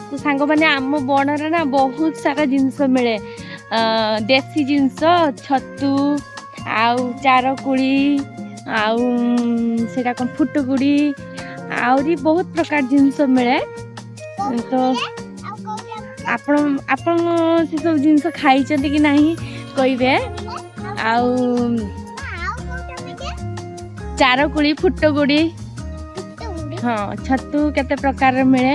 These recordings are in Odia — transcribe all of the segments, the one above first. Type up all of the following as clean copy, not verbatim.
ତ ସାଙ୍ଗମାନେ, ଆମ ବଣରେ ନା ବହୁତ ସାରା ଜିନିଷ ମିଳେ, ଦେଶୀ ଜିନିଷ, ଛତୁ ଆଉ ଚାରକୁଳି ଆଉ ସେଇଟା କ'ଣ ଫୁଟୁକୁଡ଼ି, ଆହୁରି ବହୁତ ପ୍ରକାର ଜିନିଷ ମିଳେ। ତ ଆପଣ ସେସବୁ ଜିନିଷ ଖାଇଛନ୍ତି କି ନାହିଁ କହିବେ। ଆଉ ଚାରକୁଳି, ଫୁଟଗୁଡ଼ି, ହଁ, ଛତୁ କେତେ ପ୍ରକାରର ମିଳେ,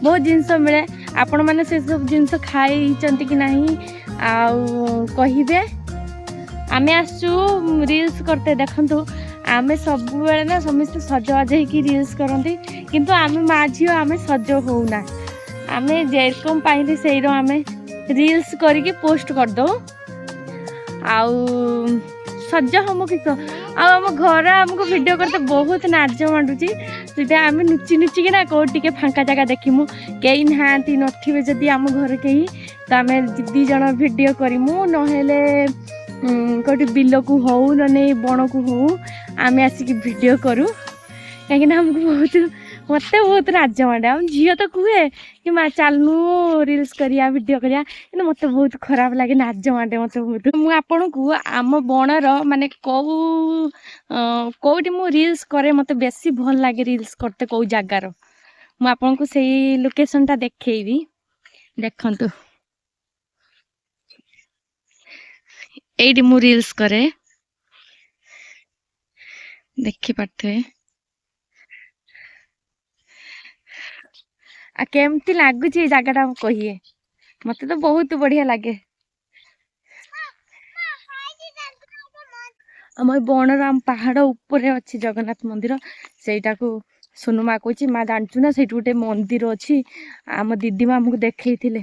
ବହୁତ ଜିନିଷ ମିଳେ। ଆପଣମାନେ ସେସବୁ ଜିନିଷ ଖାଇଛନ୍ତି କି ନାହିଁ ଆଉ କହିବେ। ଆମେ ଆସିଛୁ ରିଲ୍ସ କରତେ। ଦେଖନ୍ତୁ, ଆମେ ସବୁବେଳେ ନା ସମସ୍ତେ ସଜବାଜ ହେଇକି ରିଲ୍ସ କରନ୍ତି, କିନ୍ତୁ ଆମେ ମା ଝିଅ ଆମେ ସଜ ହଉନା। ଆମେ ଯେରକମ ପାଇଲେ ସେଇର ଆମେ ରିଲ୍ସ କରିକି ପୋଷ୍ଟ କରିଦେଉ। ଆଉ ସଜ ହମୁ କିସ, ଆଉ ଆମ ଘର ଆମକୁ ଭିଡ଼ିଓ କରତେ ବହୁତ ନାଜ ମାଣ୍ଡୁଛି। ସେଥିପାଇଁ ଆମେ ନୁଚି ନୁଚିକିନା କେଉଁଠି ଟିକେ ଫାଙ୍କା ଜାଗା ଦେଖିମୁ, କେହି ନାହାନ୍ତି ନଥିବେ ଯଦି ଆମ ଘରେ କେହି, ତ ଆମେ ଦୁଇ ଜଣ ଭିଡ଼ିଓ କରିମୁ। ନହେଲେ କେଉଁଠି ବିଲକୁ ହଉ, ନହେଲେ ବଣକୁ ହଉ, ଆମେ ଆସିକି ଭିଡ଼ିଓ କରୁ, କାହିଁକିନା ଆମକୁ ବହୁତ, ମୋତେ ବହୁତ ଲାଜ ମାଡ଼େ। ଆମ ଝିଅ ତ କୁହେ କି ମା ଚାଲୁନୁ ରିଲ୍ସ କରିବା, ଭିଡ଼ିଓ କରିବା, କିନ୍ତୁ ମୋତେ ବହୁତ ଖରାପ ଲାଗେ, ଲାଜ ମାଡ଼େ ମୋତେ ବହୁତ। ମୁଁ ଆପଣଙ୍କୁ ଆମ ବଣର ମାନେ କେଉଁ କେଉଁଠି ମୁଁ ରିଲ୍ସ କରେ, ମୋତେ ବେଶୀ ଭଲ ଲାଗେ ରିଲ୍ସ କରତେ କେଉଁ ଜାଗାର, ମୁଁ ଆପଣଙ୍କୁ ସେଇ ଲୋକେସନଟା ଦେଖେଇବି। ଦେଖନ୍ତୁ, ଏଇଠି ମୁଁ ରିଲ୍ସ କରେ, ଦେଖିପାରୁଥିବେ। ଆଉ କେମିତି ଲାଗୁଛି ଏଇ ଜାଗାଟା କହିବେ। ମୋତେ ତ ବହୁତ ବଢ଼ିଆ ଲାଗେ। ଆମ ଏ ବଣର, ଆମ ପାହାଡ଼ ଉପରେ ଅଛି ଜଗନ୍ନାଥ ମନ୍ଦିର। ସେଇଟାକୁ ସୁନୁ ମା କହୁଛି, ମା ଜାଣିଛୁ ନା ସେଇଠି ଗୋଟେ ମନ୍ଦିର ଅଛି, ଆମ ଦିଦି ମା ଆମକୁ ଦେଖେଇଥିଲେ।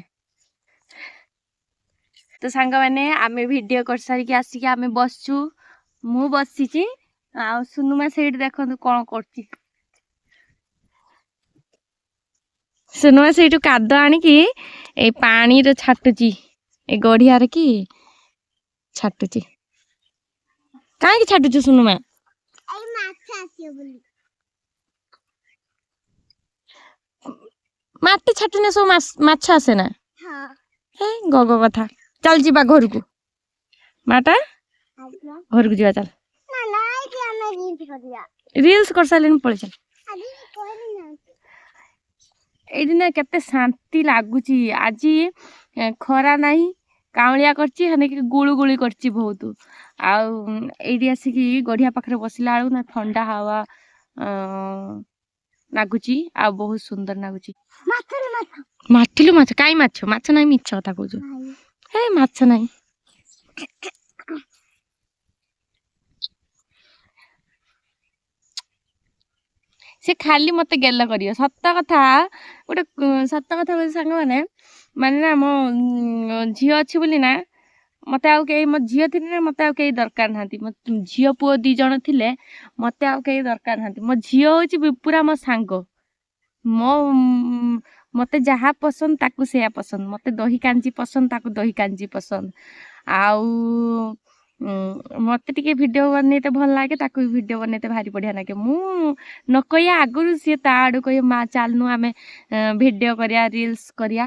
ତ ସାଙ୍ଗମାନେ, ଆମେ ଭିଡ଼ିଓ କରିସାରିକି ଆସିକି ଆମେ ବସିଛୁ। ମୁଁ ବସିଛି ଆଉ ସୁନୁମା ସେଇଠି ଦେଖନ୍ତୁ କ'ଣ କରୁଛି। ସୁନୁମା ସେଇଠୁ କାଦ ଆଣିକି ଏଇ ପାଣିରେ ଛାଟୁଛି, ଏ ଗଢ଼ିଆରେ କି ଛାଟୁଛି। କାହିଁକି ଛାଟୁଛୁ ସୁନୁମା? ମାଟି ଛାଟୁନେ ସବୁ ମାଛ ଆସେ ନା? ହେ ଗଗ କଥା। ଚାଲ ଯିବା ଘରକୁ ମାଟା, ଘରକୁ ଯିବା ଚାଲ। ରିଲ୍ସ କରିସାରିଲେଣି, ପଳେଇ ଚାଲ। ଏଇଠି ନା କେତେ ଶାନ୍ତି ଲାଗୁଛି। ଆଜି ଖରା ନାହିଁ, କାଉଁଳିଆ କରିଛି, ହେଲେ ଗୁଳୁ ଗୁଳି କରିଛି ବହୁତ। ଆଉ ଏଇଠି ଆସିକି ଗଢ଼ିଆ ପାଖରେ ବସିଲା ବେଳକୁ ନା ଥଣ୍ଡା ହାୱା ଲାଗୁଛି ଆଉ ବହୁତ ସୁନ୍ଦର ଲାଗୁଛି। ମାଥିଲୁ ମାଛ? କାଇଁ ମାଛ? ମାଛ ନାହିଁ, ମିଛ କଥା କହୁଛୁ। ହେ ମାଛ ନାହିଁ। ସେ ଖାଲି ମୋତେ ଗେଲ କରିବ। ସତ କଥା, ଗୋଟେ ସତ କଥା କହୁଛି ସାଙ୍ଗମାନେ, ମାନେ ନା ମୋ ଝିଅ ଅଛି ବୋଲି ନା ମୋତେ ଆଉ କେହି, ମୋ ଝିଅ ଥିଲେ ନା ମୋତେ ଆଉ କେହି ଦରକାର ନାହାନ୍ତି। ମୋ ଝିଅ ପୁଅ ଦୁଇ ଜଣ ଥିଲେ ମୋତେ ଆଉ କେହି ଦରକାର ନାହାନ୍ତି। ମୋ ଝିଅ ହେଉଛି ପୁରା ମୋ ସାଙ୍ଗ। ମୋ ମୋତେ ଯାହା ପସନ୍ଦ ତାକୁ ସେୟା ପସନ୍ଦ। ମୋତେ ଦହି କାଞ୍ଜି ପସନ୍ଦ, ତାକୁ ଦହି କାଞ୍ଜି ପସନ୍ଦ। ଆଉ ମୋତେ ଟିକେ ଭିଡ଼ିଓ ବନେଇତେ ଭଲ ଲାଗେ, ତାକୁ ବି ଭିଡ଼ିଓ ବନେଇତେ ଭାରି ବଢ଼ିଆ ଲାଗେ। ମୁଁ ନ କହିବା ଆଗରୁ ସିଏ ତା ଆଡ଼ୁ କହିବ, ମା ଚାଲୁନୁ ଆମେ ଭିଡ଼ିଓ କରିବା, ରିଲ୍ସ କରିବା।